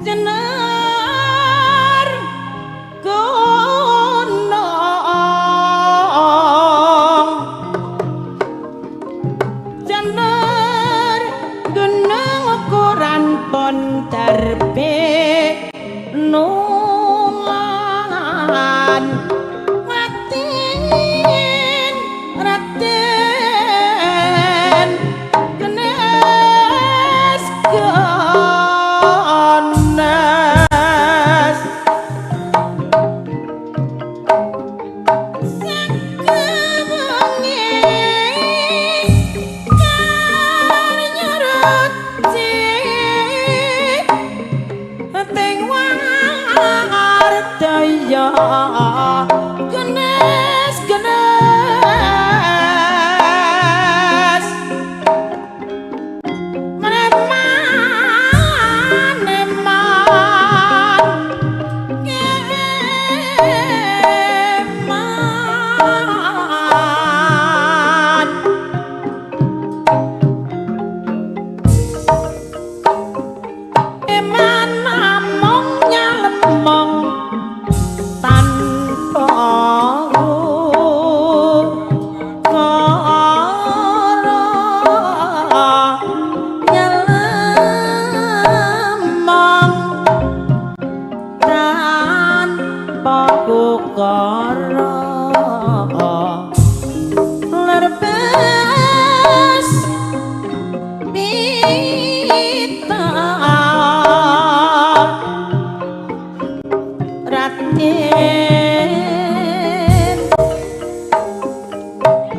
Jenar gunung, jenar gunung ukuran pon darbe nulan Raden, Raden Kenes Ganes. Sakewengi karnyereti ting wardaya Kenes Kenes Meneman eman keman eman namung nyalemong tanpa ukara nyalemong tanpa ukara lerbes pita Raden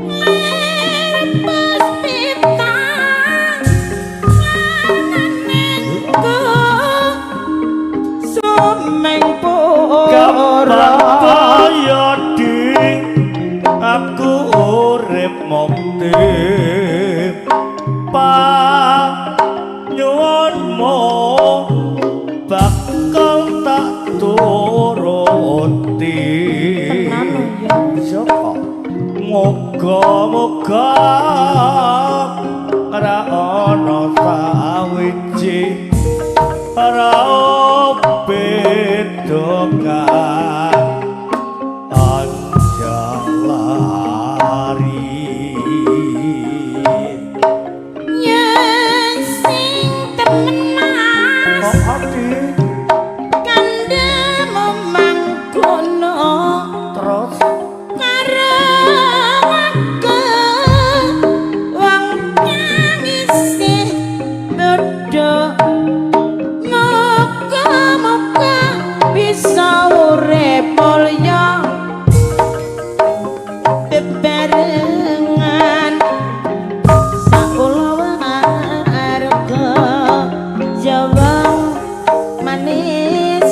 lerbes pita lananengku sumeng Gampang pura kaya di aku urip mukti panyuwunmu bakal tak turuti. Tenan ya. Sapa muga-muga ora ana sawiji ora beda kan anjalari. Yen sing temen mas Kok ati kandhemu mangkono terus karo aku wong kang isih bodho muga-muga bisa urip mulya bebarengan sakulawarga Jawa manis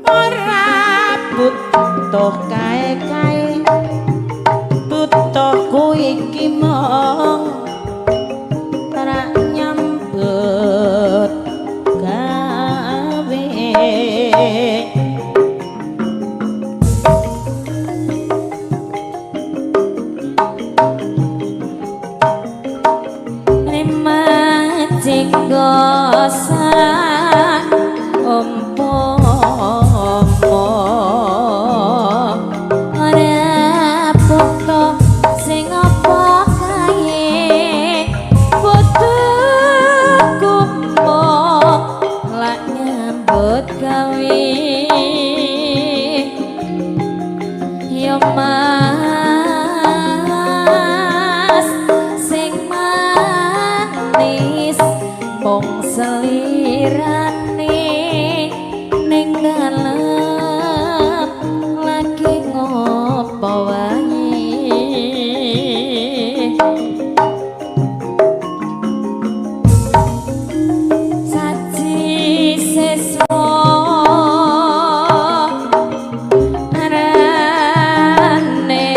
ora butuh kae-kae butuhku iki mung rak nyambut gawe. Lima jenggosan umpama ora butuh sing apa kae butuhku mung lak nyambut gawe ya mas sing manis mung selirane ning dalem lagi ngopo wae. Saji seswa arane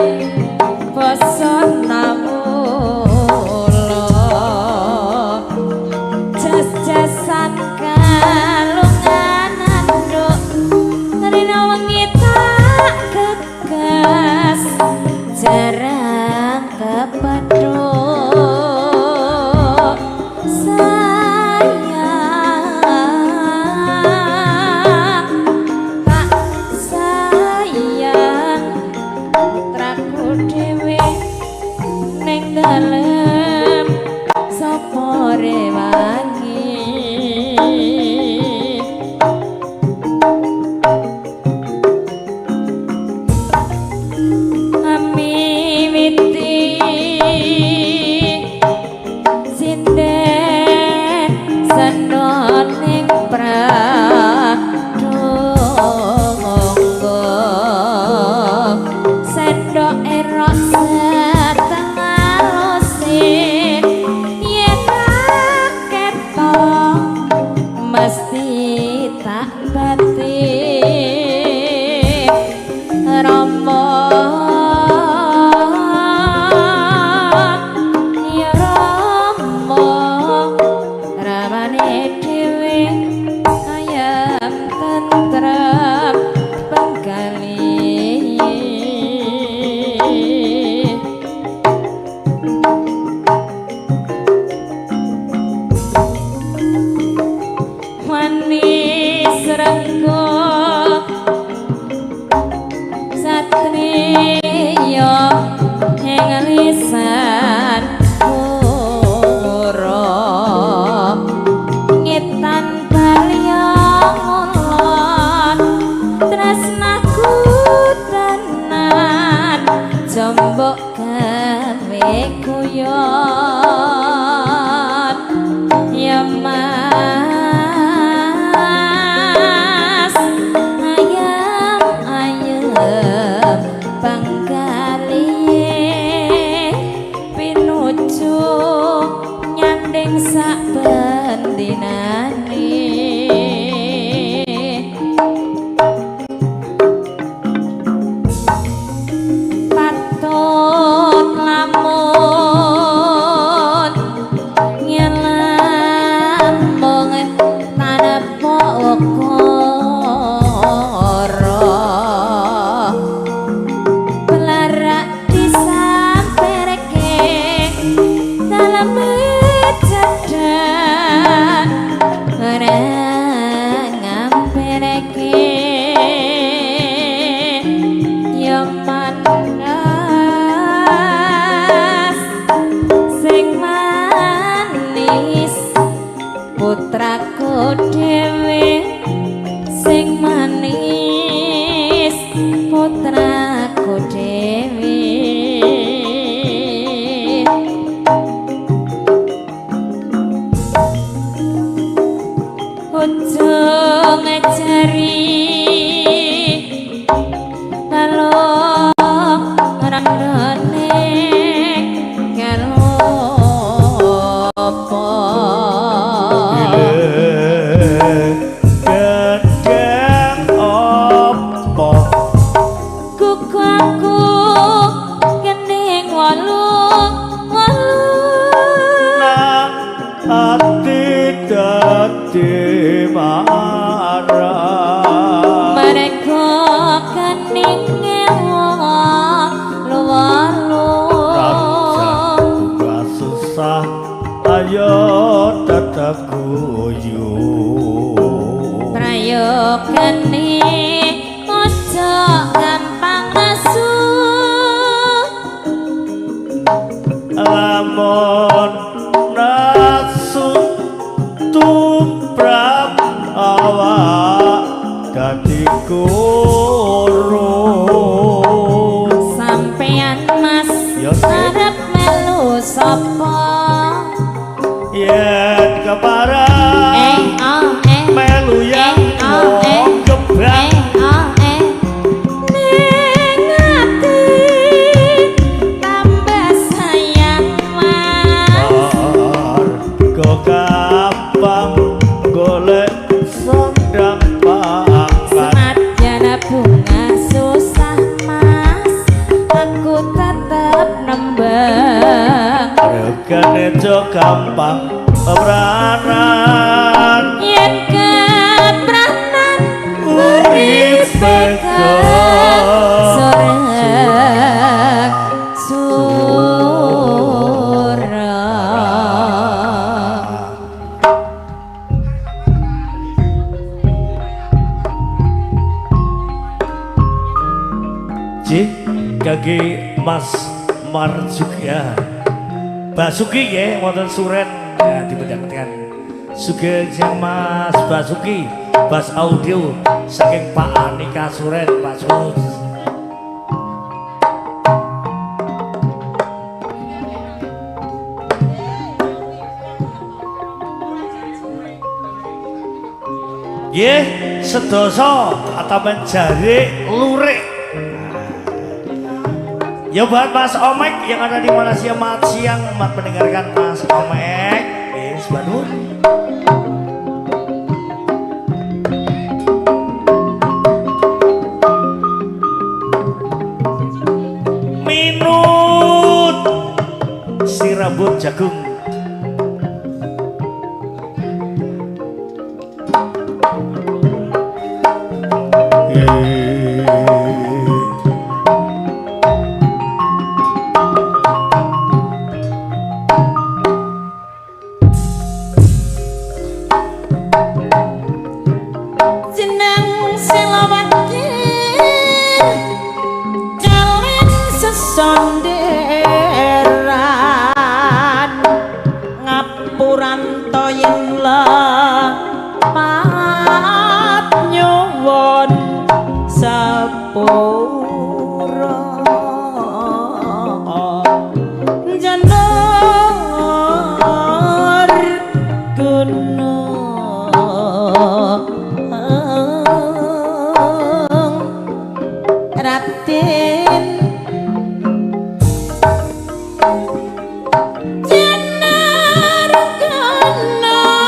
basa nawula jas-jasan kang dalem sapa rewangi amiwiti sinden senoning pradonga sendok erok setengah lusin yen ra ketok mesti tak batin Rama ya Rama ramane dhewe ayam tentrem penggali. Manis renggo satriya ing lisan pura ngetan balya ngulon tresnaku tenan jombok gawe guyon ya Mas ayam ayem pangkaliye pinuju nyanding sak bendinane. Patut lamun ngelambung tanpa ukara belarak disamperke dalem cedhak ora ngamperke ya manas sing manis putraku dhewe sing manis putraku dhewe. Ujung jari balung randone kalopo Gendeng apa kuku aku gending wolu wolu nang ati dadi marah mereka keninge wolu wolu Raja buka susah ayo tetep guyu prayogane aja gampang nesu lamun nasu tumrap awak dadi guru sampean Mas Ya, Sik. arep melu sapa yen keparang eh oh eh melu yang eh oh eh wong gebrang eh oh eh ning ati tambah sayang Mas Warga gampang golek sandang pangan Senadyan bunga susah Mas aku tetep nembang regane jo gampang pepranan yen kepranan uripe surek surek. Cih kaki Mas Marjuk ya. Basuki nggih wonten Suren ya dipedhangkan. Sugeng siang Mas Basuki, Bas Audio saking Pak Anika Suren, Pak Sus. Nggih, sedoso ataman jarik lurik. Ya buat Mas Omek yang ada di Malaysia, mat siang mat mendengarkan Mas Omek. Yes, Bandung. Minut si rambut jagung. Jeneng selawati kalian sesonderan ngapuran toyen lepat nyuwun sepura janur gunung Raden Jenar gunung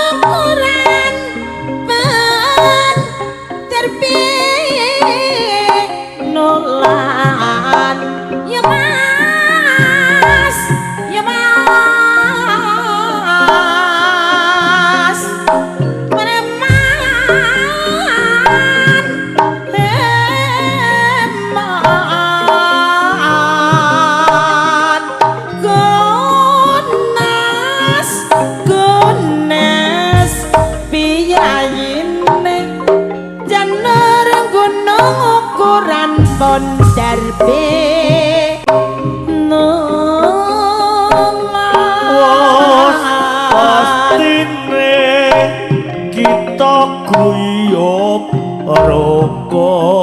ukuran pen terpinolan ya Mas, ya Mas, preman eman gunas gunas piyayine janur gunung ukuran pondar Wos pastine kita guyub rukun.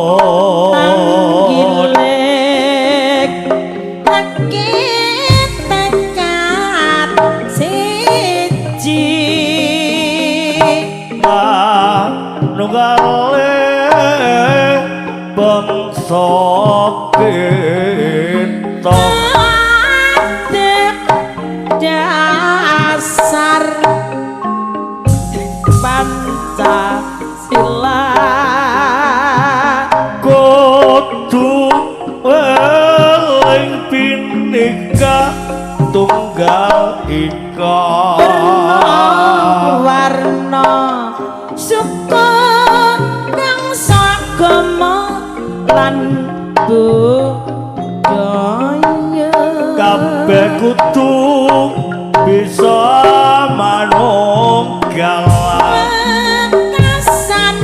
Anggilek lagi tekad siji Manunggale bangsa kita. Adek dasar Pancasila Kudu eling bineka tunggal ika. Warna suku bangsa agama lan budaya Kabeh kudu bisa manunggal. Wekasan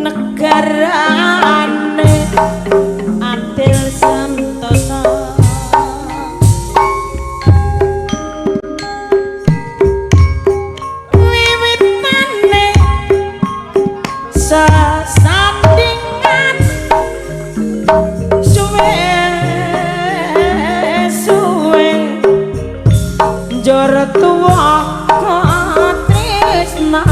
negarane adil santosa wiwitane sesandingan suwe suwe njur tuwa katresnan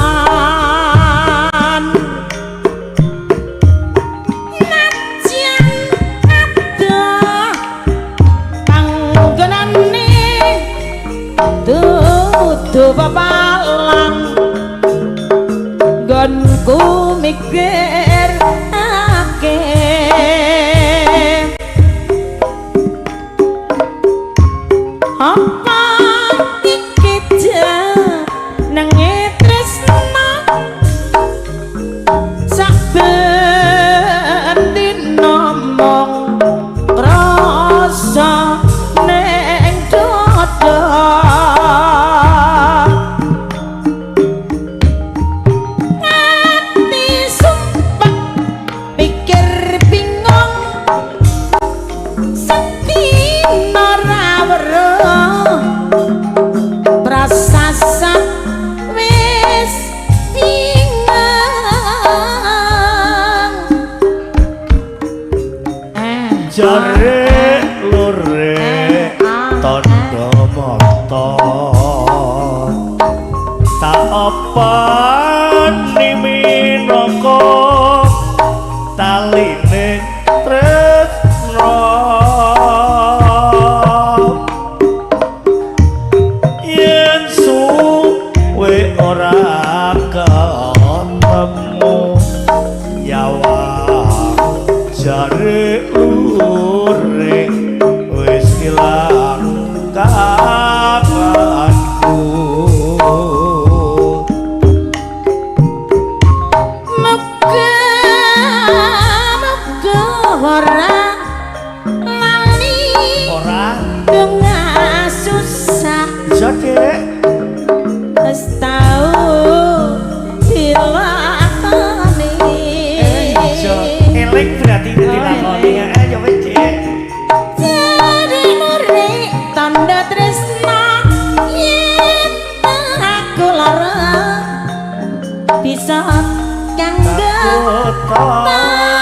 najan adoh panggonane dudu pepalang nggonku mikir ake apa iki Jare lure tandha mata tak apa minangka taline tresna yen suwe ora ketemu nyawang jare lure wis ilang kangenku. Muga-muga ora lali Ora bunga susah iso Dik. Wis tau dilakoni. Iso eling berarti dilakoni. Ya wis Dik. Jare lure tandha tresna yen aku lara bisa kanggo tambah.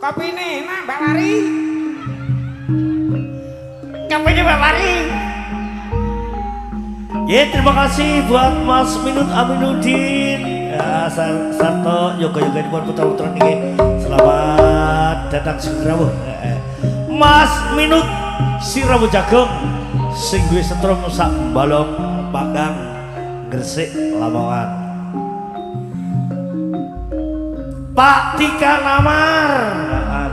Kopine enak Mbak Lari. Kopine Mbak Lari. Ya, terima kasih buat Mas Minut Aminuddin. Ya, sarta yoga-yoga dipun putra-putra niki. Selamat datang sugrawuh. Mas Minut Sirawu Jagong sing duwe setrum sak balong panggang Gresik Lamongan. Pak Tika Namar,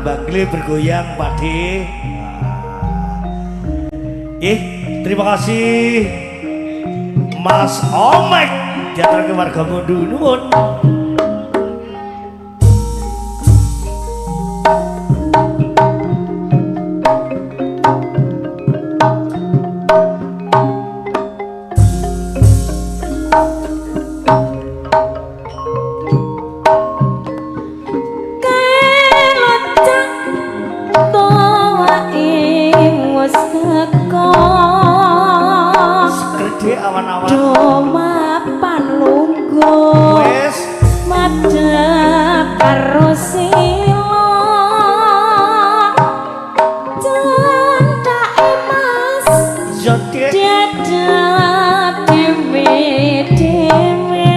Mbak Gli bergoyang Pak D. Terima kasih Mas Omek diaturke warga Mundu nuwun. Kelocak tuwa ing wis teko Skrede awan-awan. Do mapan lungguh Wis madhep karo sila cendhake Mas iya Dik. Dadap dhewe-dhewe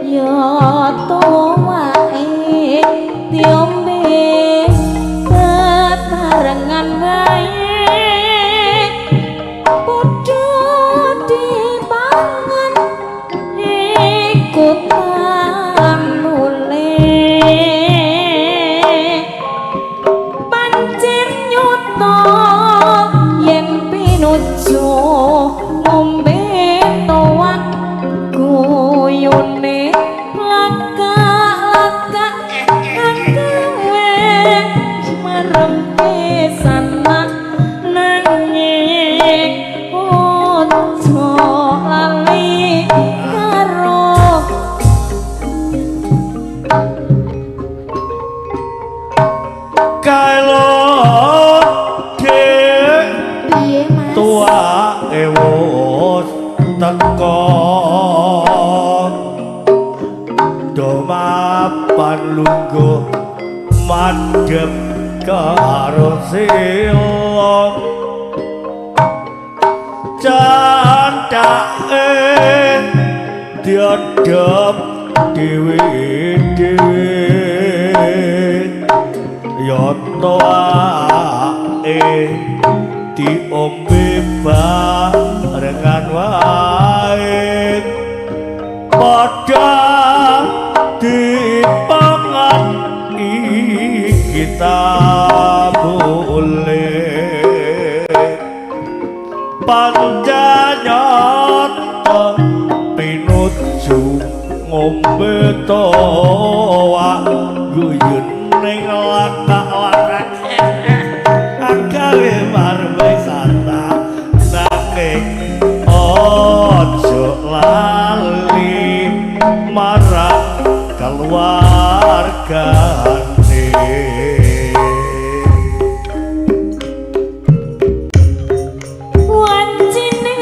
ya tuwake diombe bebarengan wae padha dipangan ikutan mulih pancen nyata yen pinuju ngombe tuwak guyune laka-laka gawe marem pisanan nanging ojo lali karo Kaelo Dik piye Mas tuwake wis teko do mapan lungguh madhep karo sila candhake diadhep dhewe-dhewe ya tuwake diombe barengan wae padha dipangan kita boleh panjanyata pinuju ngombe towa guyun ning lakak-lakak agawe marwisata nanging aja lali marang keluargane. Wancine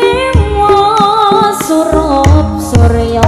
surup surya.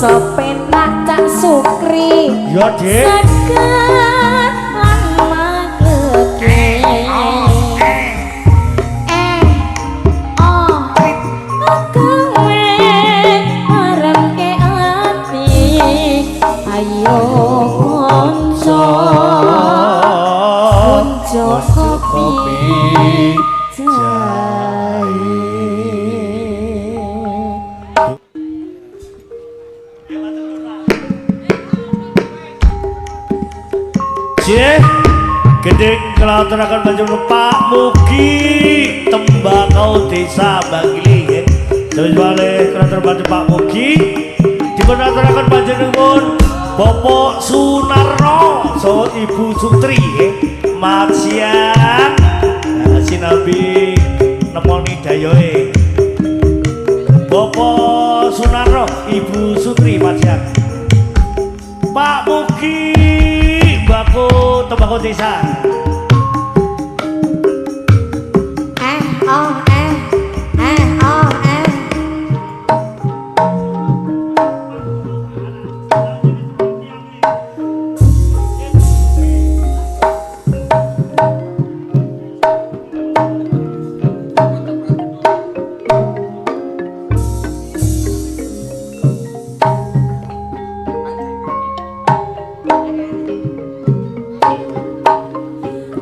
Rasa penak Cak Sukri. Ya, Dik. Seger lan mageke. Eh, oh, kowe marangke ati. Ayo kanca unjuk kopi jahe. Cie, gedeng kelaturaken panjenengan Pak Mugi Tembakau Desa Bangili nggih. Sami malih kelaturaken Pak Mugi dipunaturaken panjenengan Bapak Sunarno saha Ibu Sutri nggih. Matsiang sinambi nemoni dayohe. Bapak Sunarno, Ibu Sutri Matsiang. Pak Mugi Bako Tembakau Desa. Eh, oh, eh, eh, oh, eh.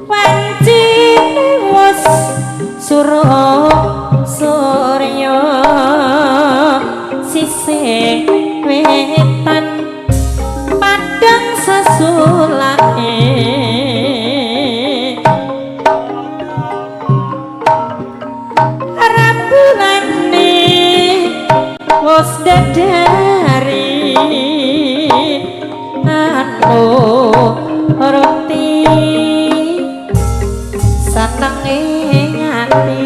Wancine wis suruh surya sisih wetan padang sesulake rabulane wis dadari anu roti senenge ati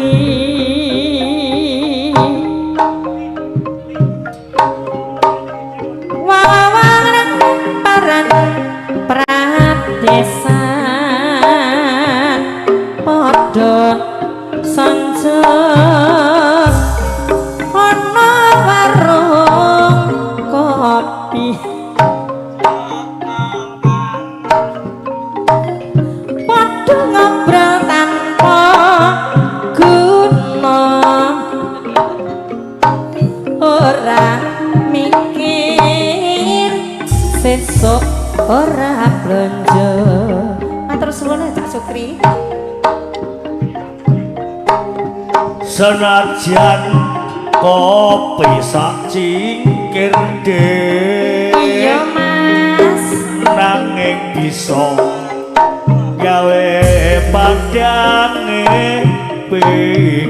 wawangan paran pradesan padha sanca ana warung kopi padha ngobrol tanpa guna ora mikir sesuk ora blonjo. Matur suwun Cak Sukri. Senajan kopi sak cingkir dek, Iya Mas. Nanging bisa gawe padange pikir.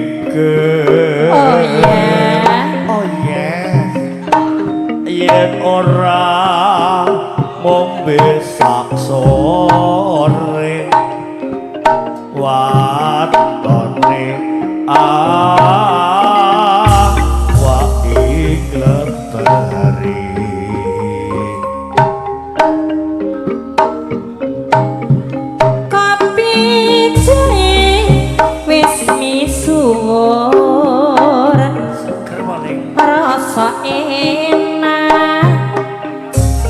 Oh iya. Oh iya. Yen ora ngombe sak sore watone awak ingleteri. Kopi jahe wis misuwur Seger maning. Rasa enak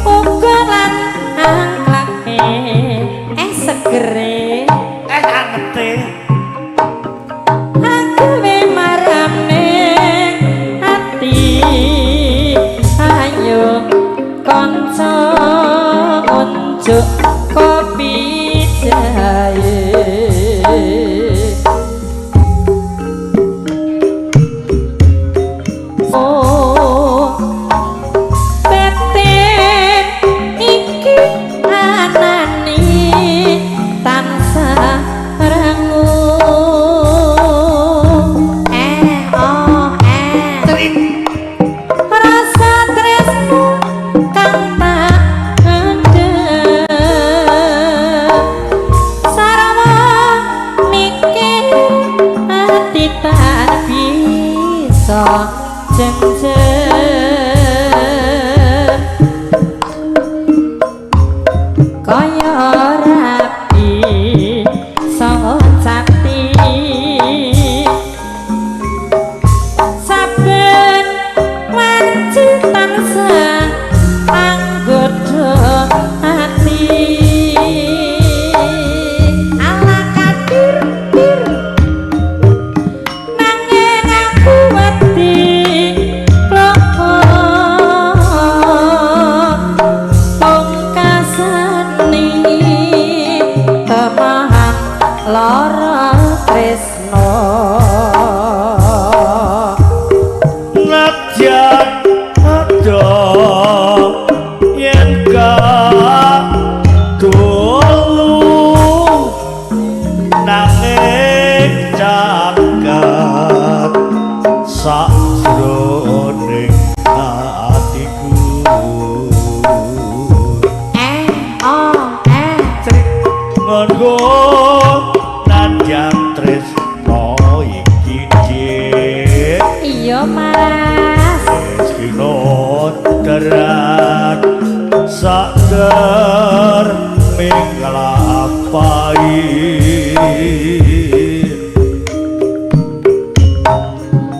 uga lan angklake segere Angete. Aku marane ati. Ayo kanca unjuk kopi jahe. Oh, batin iki anani tansah rangu. Eh, oh, eh. Rasa tresno kang tak endhem sarwa mikir ati tak bisa jengjem. Kaya rapi socati saben wanci tansah Sakjroning atiku. Eh oh eh Nganggo nadyan tresno iki dik. Iya Mas. Wis kinodrat sakder minglampahi.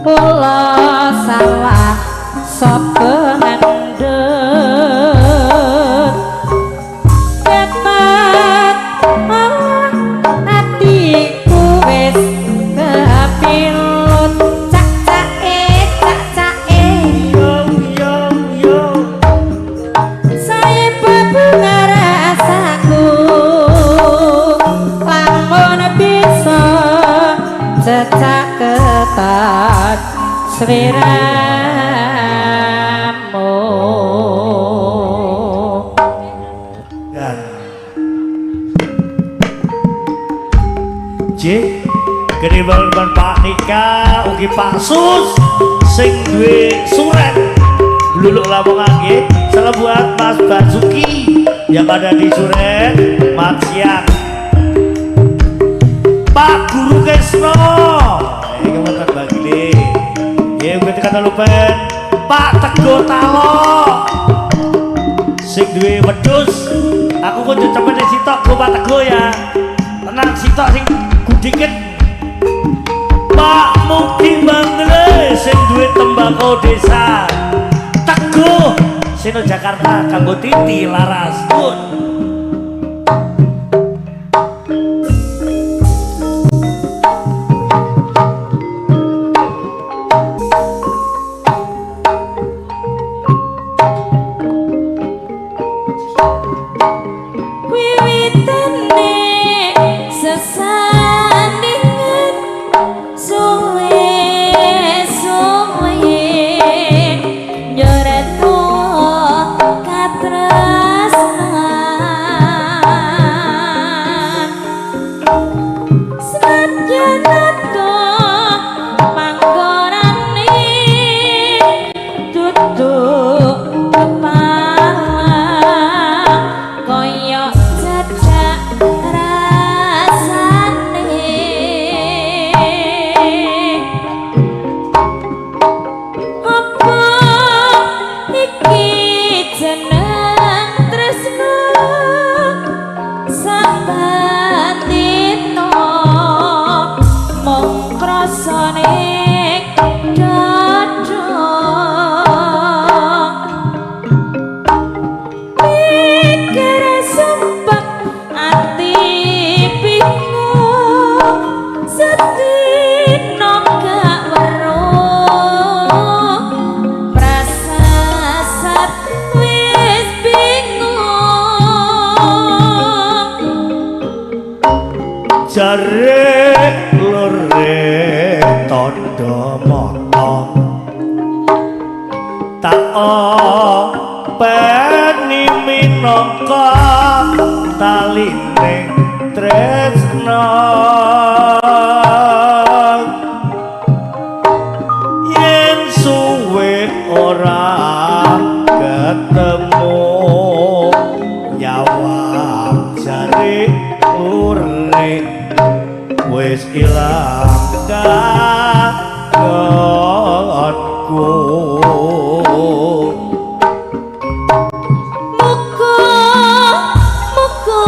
Kula salah sapa ngandhut kepat atiku wis kepilut cak-cake cak-cake. Yo yo yo. Saya bebunga rasaku lamun bisa cecak ketat sliramu. Dan J gede banget Pak Nika ugi Pak Sus sing duwe suret Bluluk Lamongan nggih. Salam buat Mas Basuki yang ada di Suret Matsiang. Pak Guru Kesno iki wonten Bagile. Nggih ugi tekan lupen Pak Tego Talok sing duwe wedhus. Aku kudu cepet sitok go Pak Tego ya. Tenang sitok sing gudiket. Pak Mugi Bangle sing duwe tembakau desa. Teguh Sino Jakarta kanggo Titi Laras. Pun. Wiwitane sesandingan suwe suwe nyoret katresnan senadyan panggonane duduk kepala kaya cecak rasane. Apa iki jeneng tresno saben dina mung krasane dada pikir sumpek ati bingung sedina gak weruh prasasat wis bingung. Jare lore tandha mata tak openi minangka taline tresna yen suwe ora ketemu nyawang jare urip wis ilang kangenku. Muga muga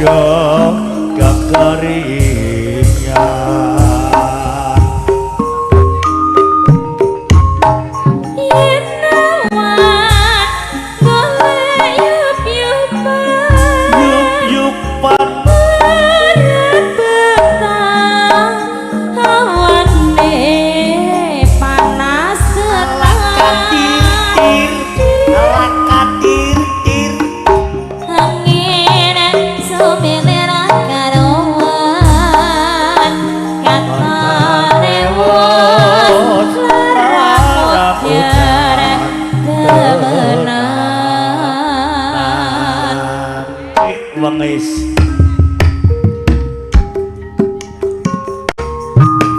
padha kekeringan. Yen awan golek yup-yupan, Yup-yupan ora betah hawane panas katir ala katir tir. Angin sumilir karuan, katane wos lara ujar temenan. Wengis.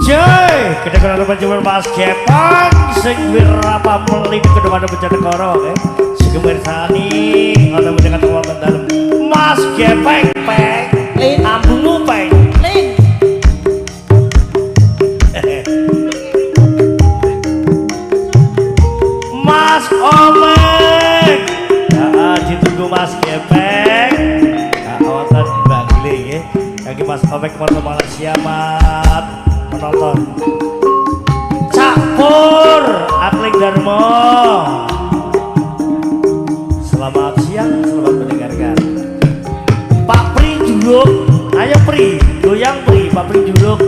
Joy, kedengaran panjenengan Mas Gepang sing wirapa melip kedua Bojonegoro nggih. Sing mirsani ngoten mendengar wonten dalem. Mas Gepeng peng, Lin. ambungmu peng. Lin. Mas Omek. Heeh, ditunggu Mas Gepeng. Nah, wonten Mbak Gile nggih. Kangge Mas Omek wonten Malaysia mat penonton. Cak Pur, Atling Darmo. Selamat siang, selamat mendengarkan. Pak Pri Juluk, ayo Pri, goyang Pri, Pak Pri Juluk.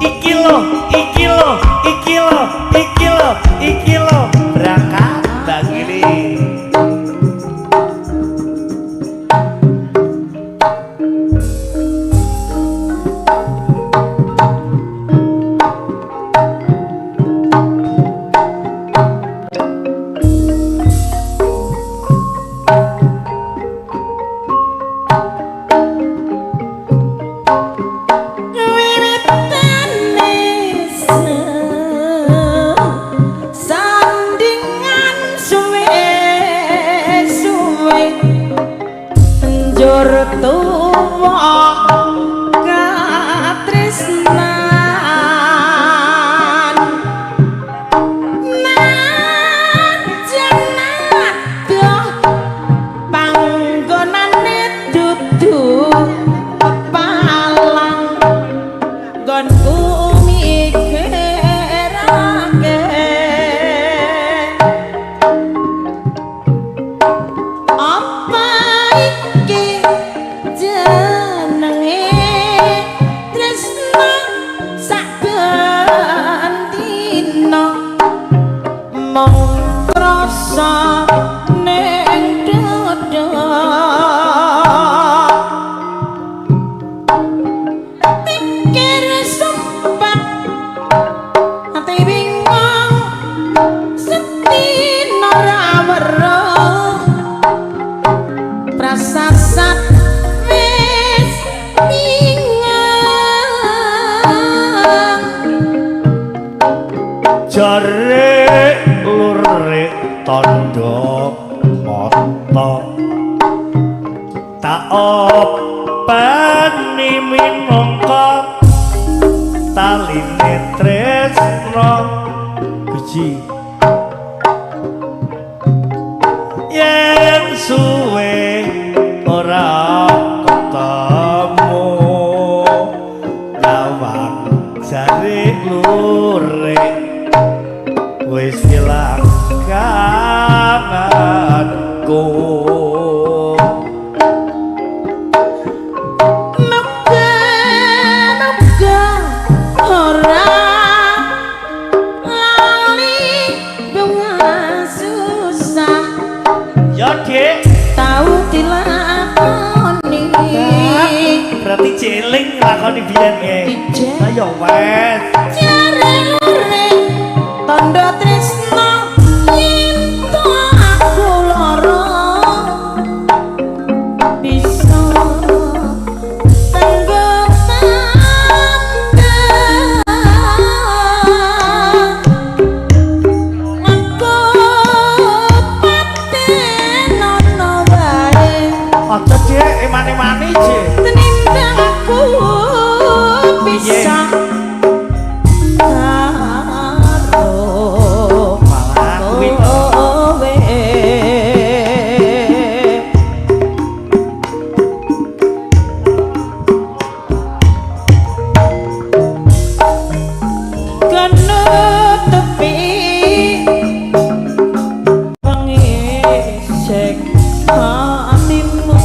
Iki lo, iki lo, iki lo, iki lo, iki lo. Berangkat Mbak Gili. Wiwitane sandingan suwe suwe njur tuwa katresnan, najan adoh panggonane dudu pepalang nggonku mikirake apa iki jenenge tresna saben dina mung krasa ning dada, pikir sempat ati bingung sedina ra weruh prasasat wis bingung. Jare lure tondo mata tak openi minangka taline tresna Gusti, yen suwe ora ketemu lawang jare lure wis ilang kangenku. Muga-muga ora lali bunga susah Ya Dik, tau dilakoni. Berarti jeling lakoni biyen nggih. Ijen. Ayo wes. Jare lure tondo tresno yen to aku lara bisa tanggo tangga aku paten ono wae. Aja Dik, emane cek hatimu.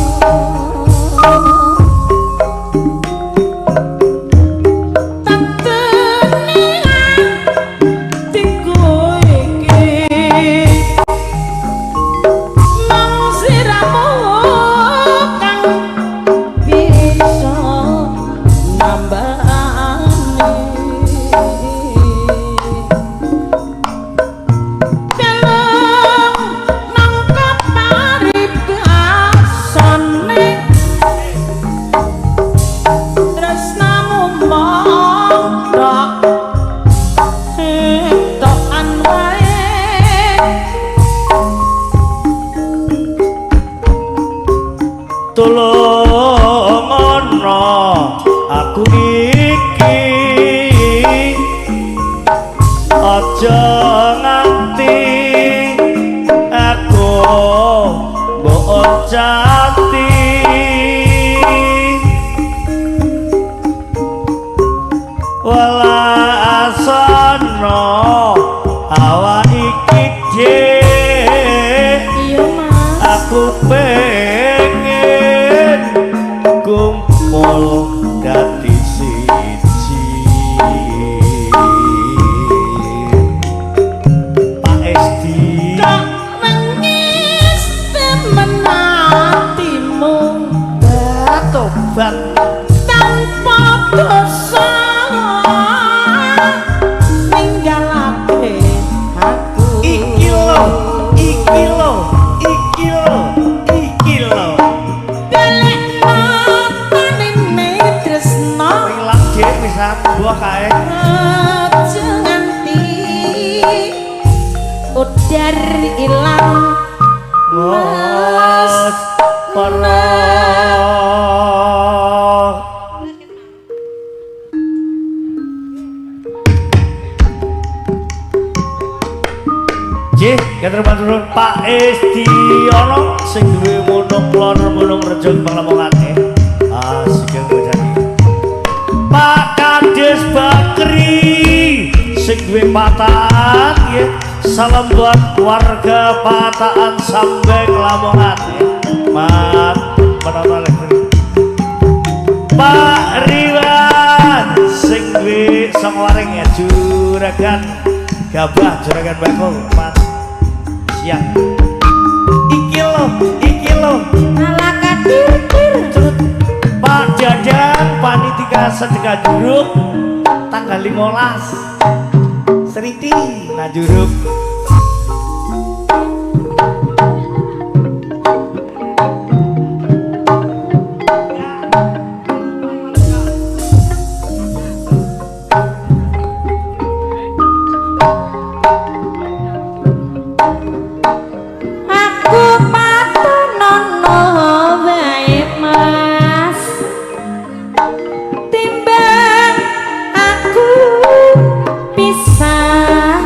Tatene atiku iki mung siramu kang bisa nambani. Telung nangka paribasane tresnamu mong tok etokan wae. Tulung ana aku iki, aja nganti aku mbok oncati. Welasana awak iki dik, Iya Mas. aku pengen kumpul dadi siji. Pak Esti Kok nangis temen hatimu tobat tanpa dosa ninggalake aku. Iki lho, iki lho, iki lho, iki lho. Balekno tanene tresno Ilang dik wis buah kae. aja nganti udar ilang. Mas para Jih, katur nuwun Pak Estiono sing duwe monoklon Munung Rejo Panglamongan. Ah, sugeng bojani. Pak Kades Bakri sing duwe Pataan nggih. Salam buat warga Pataan Sambeng Lamongan nggih. Mat penonton elektrik. Pak Riwan sing duwe Songwaring ya, juragan gabah, juragan bakul mat siang. Iki lho, iki lho. Ala kadir-dir. Cerut. Pak Dadang panitia sedekah juruk tanggal 15 Seriti nah juruk. Aku patunono wae Mas, timbang aku pisah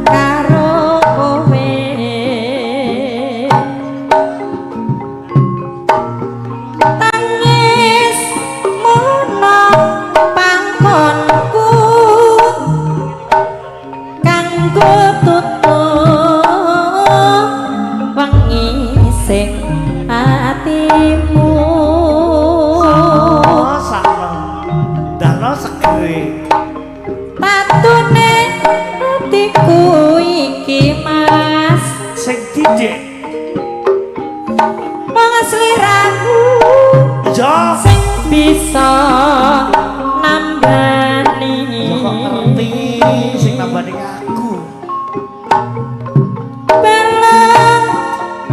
karo kowe. Tangis mono pangkonku kanggo tutup wengi sing atimu. Oh, sakno. Dano segere. Tatune atiku iki Mas, Sing didik. mung sliramu Ya, sing bisa nambani. kok ngerti sing nambani aku. Balung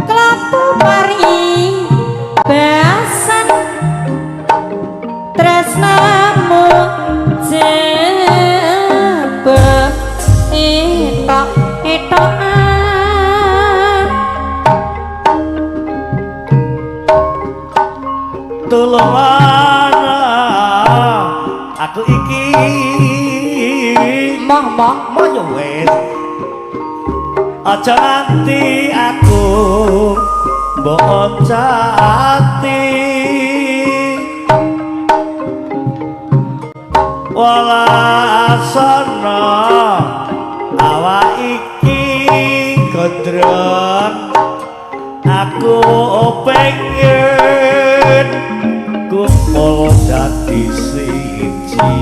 klopo pari basan tresnamu jebe etok etokan. Tulung ana aku iki. Moh moh Moh ya wis. Aja nganti aku mbok oncati. Welasana awak iki gondrong. Aku pengen kumpul dadi siji.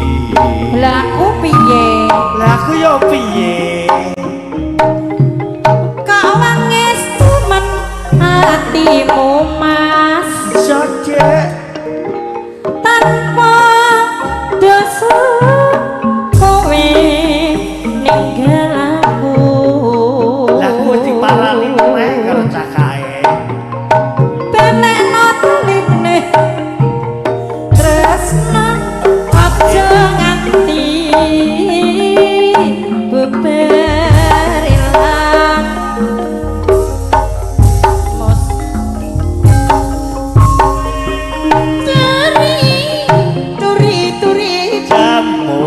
Lah aku piye? Lah aku yo piye? Kok wangestu men atimu Mas, Sodek tanpa dosa kowe ninggal aku. Lah aku wis diparani meneh karo cah kae. Benekno tuline tresno aja nganti beber ilang. Mos Turi turi turi Jamu.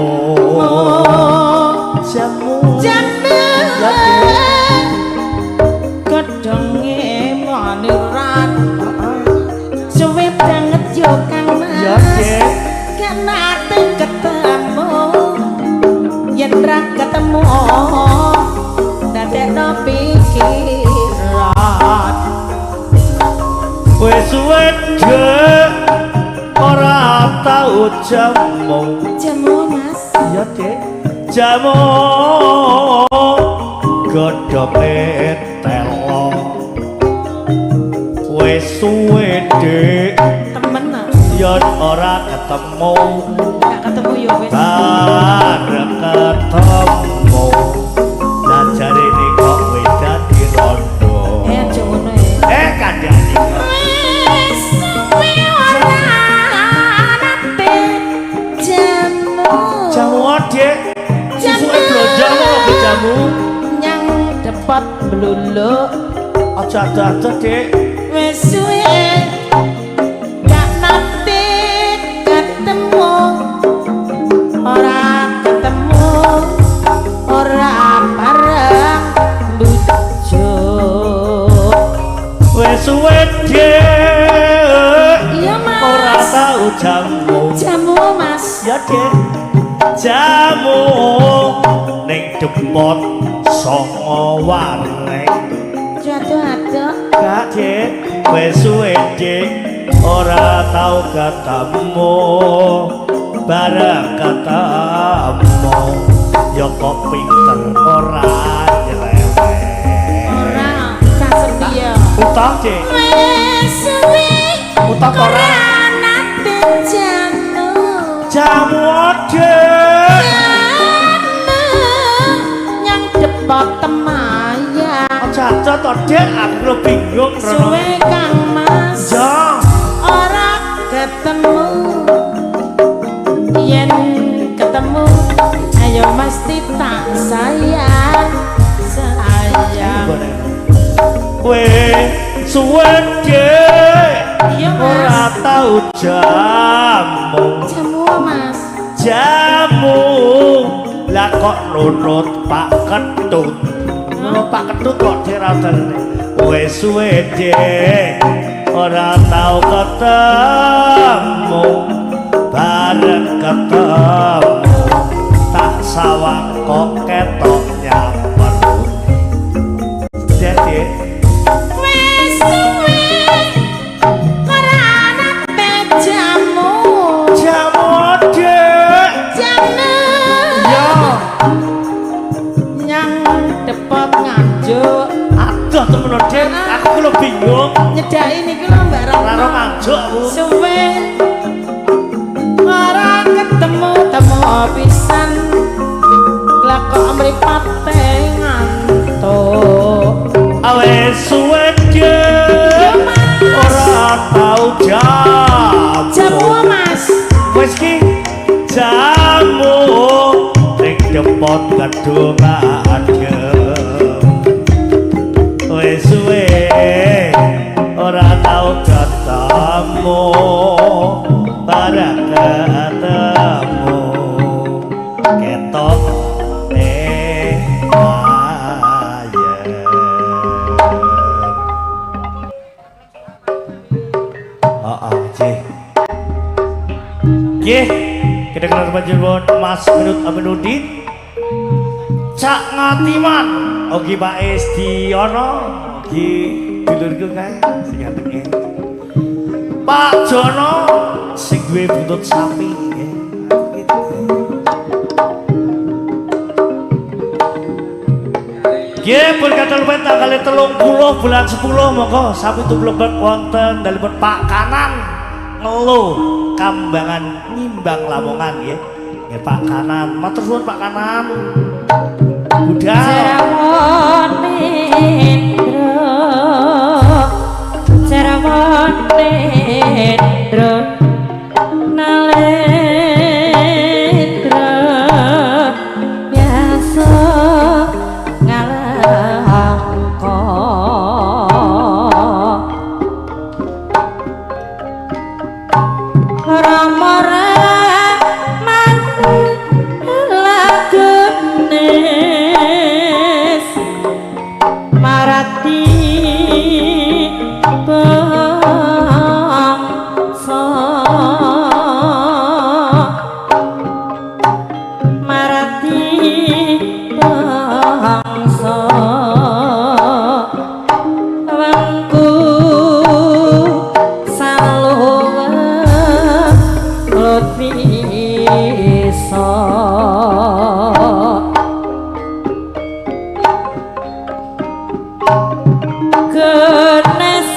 Jamu. Jamu Ya, Dek. Godhonge maniran suwe banget yo Kang Mas. Ya, Dek. Gak nate ketemu, yen ra ketemu dadekno pikiran. Wis suwe Dek ora tau jamu. Jamu Mas. Iya, Dek. Jamu godhonge telo. Wis suwe Dek Temen ah. yen ora ketemu. Gak ketemu yo wis. Bareng ketemu. Lah jarene kok wis dadi rondo. Eh aja ngono ya. Eh kandhane kok. Wis suwe ora nate jamu. Jamu Dek. Susuke blonjo kok jamu. Nyang depot bluluk. Aja ado-ado Dek. Wis suwe gak nate ketemu, ora ketemu, ora bareng bujuk. Wis suwe Dek. Iya Mas. Ora tau jamu. Jamu Mas. Ya Dek. Jamu ning depot songo wareng. Jatuh-jatuh. Gak Dek. Wis suwe Dek ora tau ketemu. Bareng ketemu ya kok pinter ora nyeleweng. Ora cah setia. Utah Dek. Wis suwe Utah ora? ora nate jamu. Jamu Dek. Jamu nyang depot Temayang. Aja aja to Dek, aku lho bingung rono. Suwe Kang Mas. Ya. Ora ketemu. Yen ketemu ayo mesti tak sayang sayang. Kowe suwe Dek. Iya Ora Mas. tau jamu. Jamu Mas. Jamu. Lah kok nunut Pak Ketut. Nunut Pak Ketut kok diradane. Wis suwe Dek ora tau ketemu. Bareng ketemu tak sawang kok ketok nyaper. Dek. Wis suwe ora nate jamu. Jamu Dek. Jamu. Ya. Nyang depot Nganjuk. Aduh temen Dek, aku lho bingung. Nyedaki niki lho Mbak Ora Ratno. Nganjuk aku. Suwe ora ketemu temu pisan. Lah kok mripate ngantuk. Awes suwe Dek. Ya Mas. Ora tau jamu. Jamu Mas. Wis ki jamu ning depot gedung adem. Wis suwe ora tau ketemu. Bareng ketemu ketok ayem. Heeh, Cih. Nggih, kedengaran panjenengan Mas Minut Aminuddin. Cak Ngatiman, Ogi Pak Esdiono. Ki dulurku kae sing ganteng. Pak Jono sing duwe buntut sapi nggih. Nggih, pun katon tanggal 30 bulan 10 monggo sami tumlebet wonten dalemipun Pak Kanan Ngelo Kambangan Nyimbang Lamongan nggih. Nggih Pak Kanan, matur suwun Pak Kanan. Budal. Jarawonendro, Nalendra biasa ngalangka Rama Rahman lagenes marati bangsa marati bangsa wangku saluwa lutfisa. Genes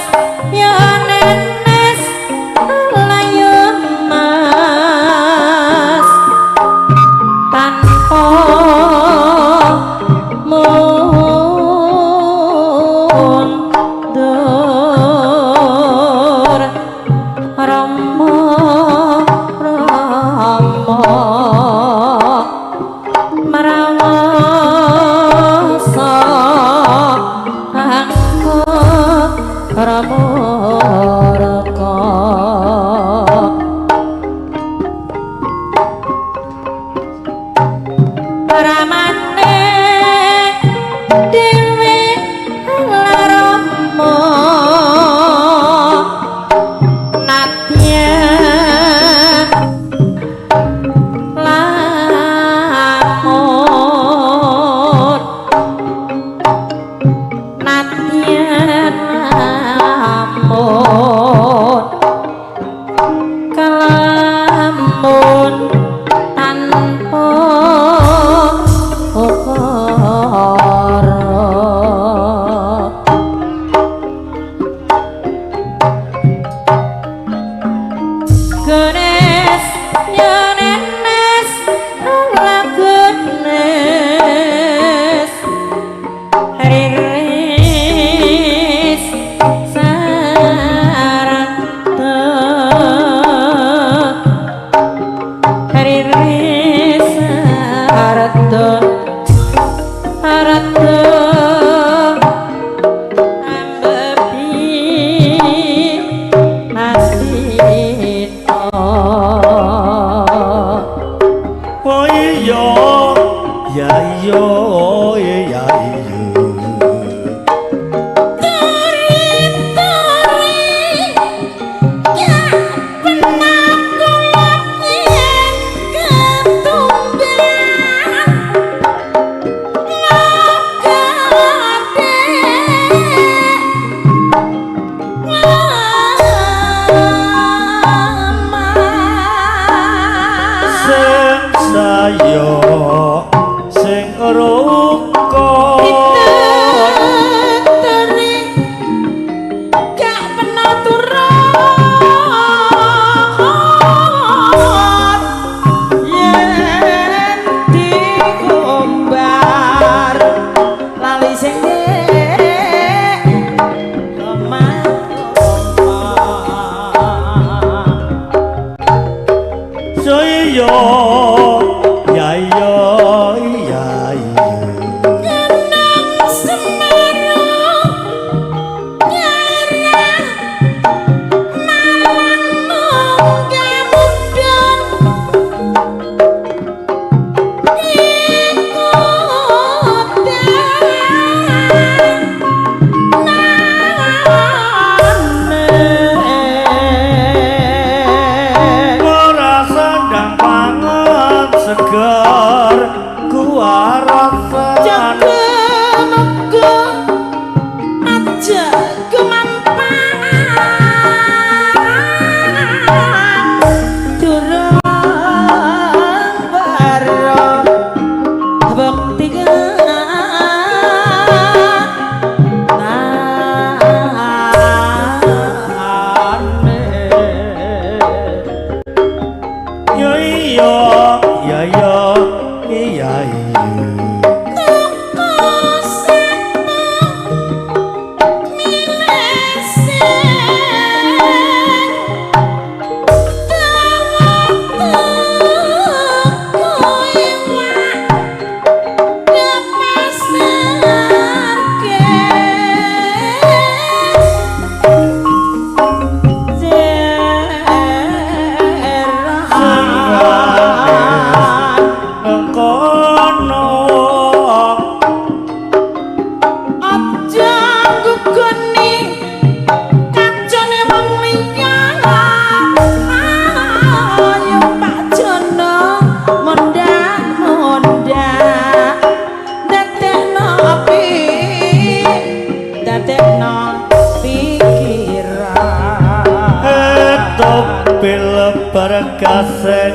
Babar gaseng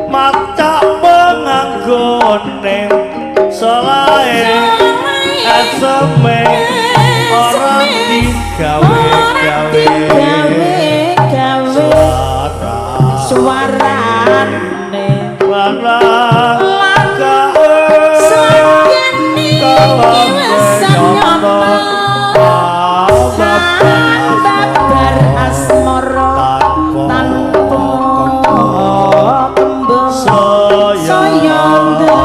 macak penganggone selae eseme ora digawe-gawe gawe suara suarane lara babar asmara tanpa kembang saya ndra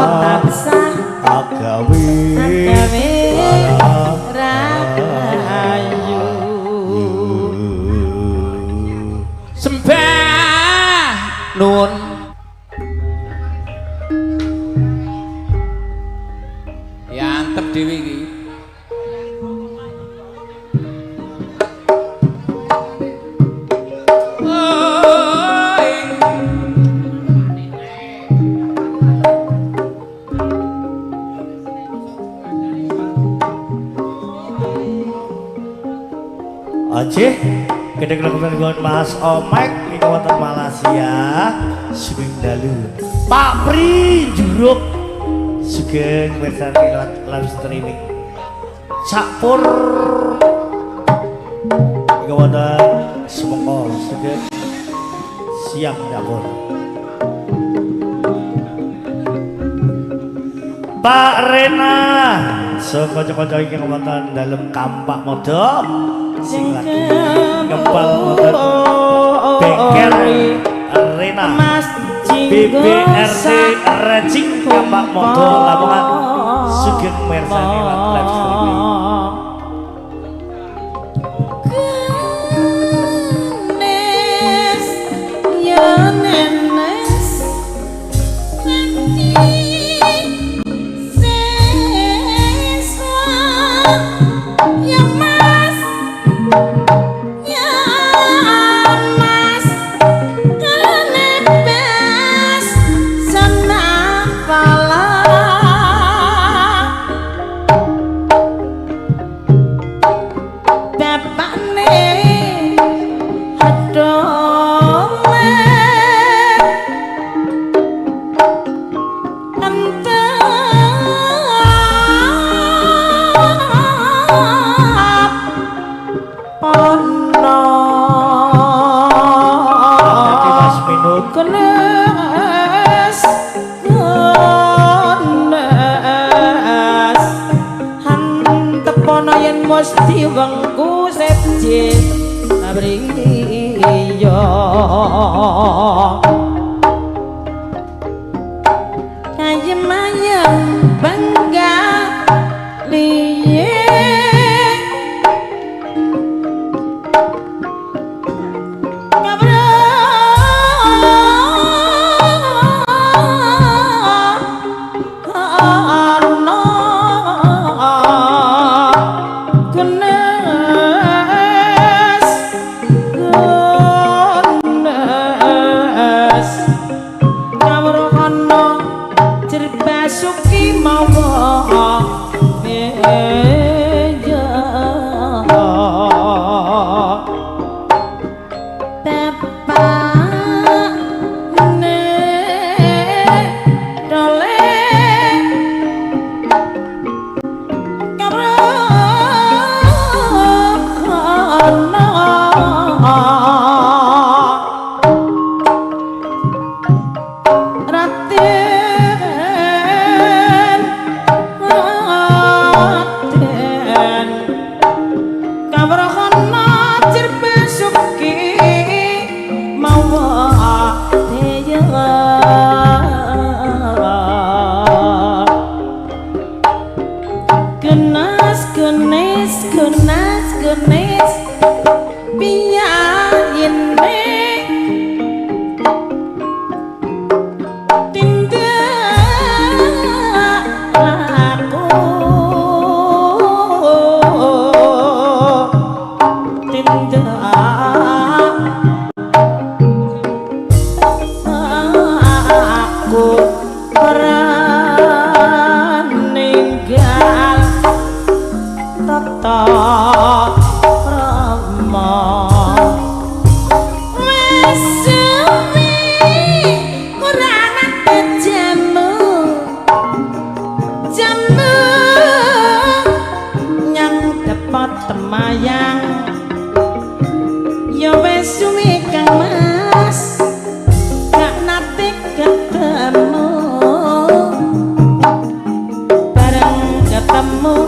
tansah Agawe agawe rahayu. Sembah nuwun. Ya antep dhewe iki. Aceh, gedhe kula Mas Omek ing wonten Malaysia, sugeng dalu. Pak Pri Juruk sugeng mirsani lewat live streaming. Cak Pur ing wonten Semengko sugeng siang dapur. Pak Rena, kanca-kanca iki wonten dalem Kampak Modo sing lagi ngempal wonten bengkel Rena Mas BBRT Racing Kampak Modo Lamongan sugeng mirsani live streaming. Kenes ya nenes nanti seswa ya mas ya mas kenebas senapala bapakne adole entap pono Dadi Mas Minut kenes kenes hantepono yen mesti wengku seje abriyo kayem ayem bangga liye Basuki mawa meja tepane dole kabrokono Raten Raten kawrahana Cirbasuki mawa teya kenas kenes kenas kenes piyayine tindak laku tindak Rama wis suwi ora nate jamu jamu nyang depot temayang ya wis suwi Kang Mas gak nate ketemu bareng ketemu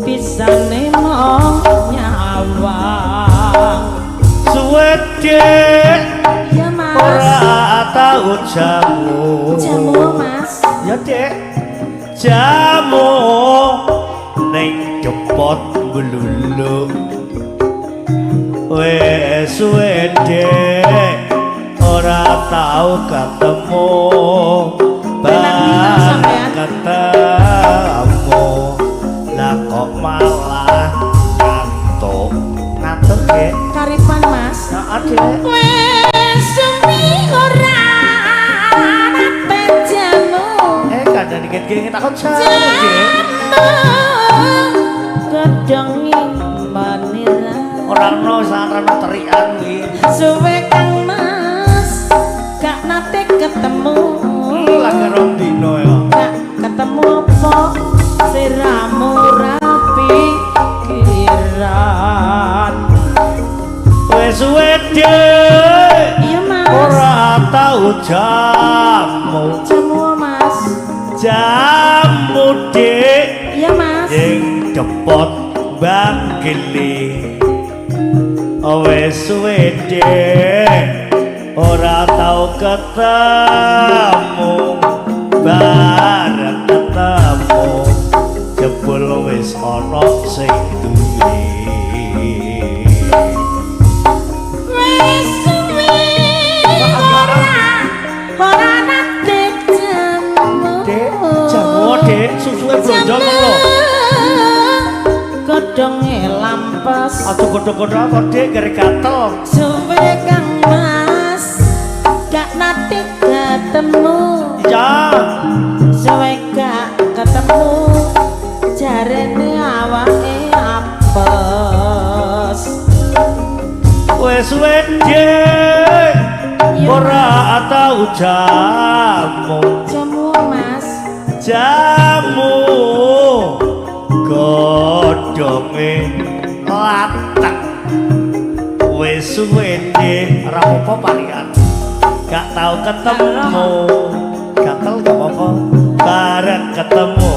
bisane mong nyawang. Suwe Dik Ya Mas. Ora tau jamu. Jamu Mas. Ya Dik. Jamu ning depot bluluk. Wes suwe Dik ora tau ketemu. Tenang dino sampean. Ketemu lah kok malah ngantuk. Ngantuk Dik. Karipan Mas. Heeh Dik. Wes suwi ora nate jamu. Kadang dikit gini takut jamu Dik. Jamu godhonge manira. Ora ono sarana terikan kuwi. Suwe Kang Mas gak nate ketemu. Lagi rong dino ya. Gak ketemu apa siramu ra pikiran. Wes suwe Dik Iya Mas. ora tau jamu. Jamu Mas. Jamu Dik Iya Mas. ing depot Bangkili. Wes suwe Dik ora tau ketemu. Bareng ketemu jebul wis ana sing duwe. Wes suwe ora nate jamu. Dik, jamu Dik, susuke blonjo lho. Godhonge lampes. Aja godhog-godhog apa Dik, gara gatel. Suwe Kang Mas gak nate ketemu. Iya. Suwe gak ketemu jarene awake apes. Wes suwe Dik Iya, ora tau jamu. Jamu Mas. Jamu godhonge latek. Wes suwe Dik ora apa-apa parian. Gak tau ketemu. Gatel gak apa-apa. Bareng ketemu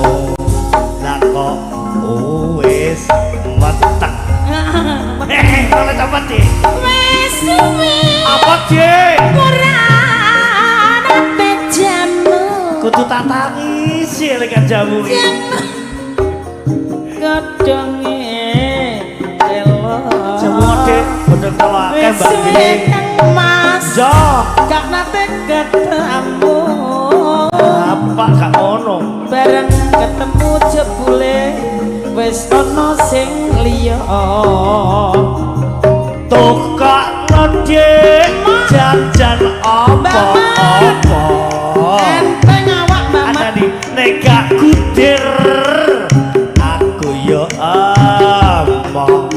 lah kok wis metek. Malah cepet Dik. Wes suwe Apa Dik? ora nate jamu. Kudu tak tangisi lek jamu iki. Godhonge telo. Jamu Dik, godhong telo akeh Wes Mbak suwe Gini. Kang Mas Yo, gak nate ketemu. apa gak ngono? Bareng ketemu jebule wis ana sing liya. Tukokno Dik, jajan apa-apa. Enteng awak Mbak Mat. Ada di nek gak kudir aku yo among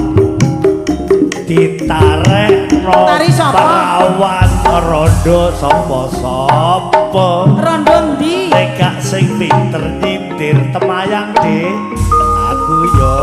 ditarekno Tari sapa? perawan rondo sapa-sapa. Rondo ndi? Nek gak sing pinter nyindir temayang Dik, aku yo